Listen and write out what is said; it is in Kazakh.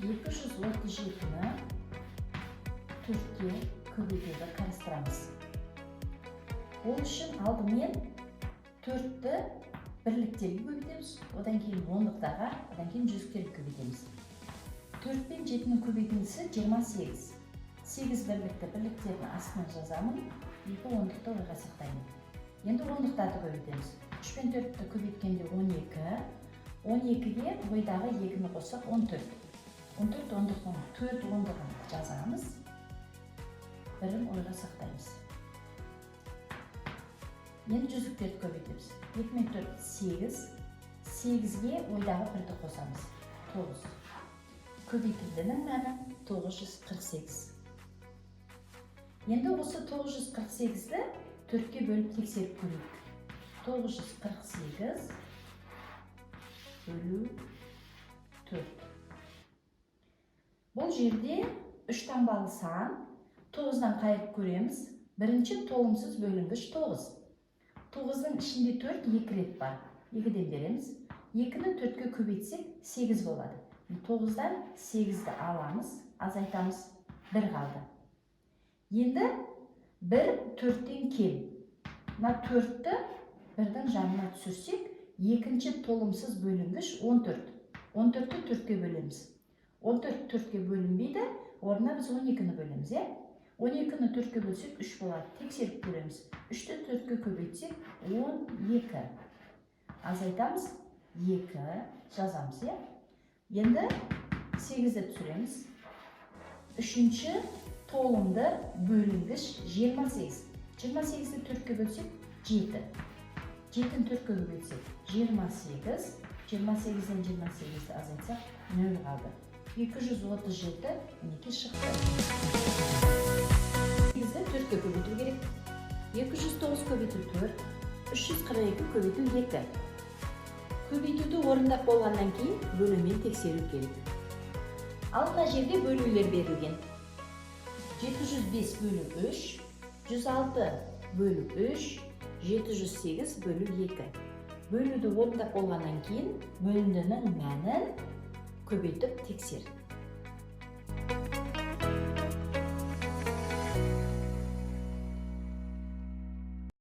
237-ні 4-ке көбейтуді қарастырамыз. Ол үшін алдымен 4-ті бірліктерге көбейтеміз, одан кейін ондықтарға, одан кейін жүздіктерге көбейтеміз. 4 пен 7-нің көбейтіндісі 28. 8 бірлікті бірліктердің астына жазамын, 2 ондықты ойға сақтаймын. Енді ондықтарды көбейтеміз. 3 пен 4-ті көбейткенде 12, 12-ге ойдағы 2-ні қоссақ, 14. 14 ондықтың 4 ондығын жазамыз, бірін ойға сақтаймыз. Енді жүздіктерді көбейтеміз. 2 мен 4 – 8, 8-ге ойдағы бірді қосамыз, 9. Көбейтіндінің мәні 948. Енді осы 948-ді 4-ке бөліп тексеріп көрейік. 948 бөлу 4. Бұл жерде үш таңбалы сан, 9-дан қайырып көреміз. Бірінші толымсыз бөлінгіш 9. 9-дың ішінде 4 екі рет бар. 2-ден береміз. 2-ні 4-ке көбейтсек, 8 болады. 9-дан 8-ді аламыз, азайтамыз, 1 қалды. Енді 1 4-тен кем. Мына 4-ті 1-дің жанына түсірсек, екінші толымсыз бөлінгіш 14. 14-ті 4-ке бөлеміз. 14 4-ке бөлінбейді, орнына біз 12-ні бөлеміз, иә? 12-ні 4-ке бөлсек, 3 болады. Тексеріп көреміз. 3-ті 4-ке көбейтсек, 12. Азайтамыз, 2 жазамыз, иә? Енді 8-ді түсіреміз. Үшінші толымды бөлінгіш 28. 28-ді 4-ке бөлсек, 7. 7-ні 4-ке көбейтсек, 28. 28-ден 28-ді азайтсақ, 0 қалды. 237 мінекей шықты. 8-ді 4-ке көбейту керек. 209 көбейту 4, 342 көбейту 2. Көбейтуді орындап болғаннан кейін бөлумен тексеру керек. Ал мына жерде бөлулер берілген. 705 бөлу 3, 106 бөлу 3, 708 бөлу 2. Бөлуді орындап болғаннан кейін бөліндінің мәнін көбейтіп тексер.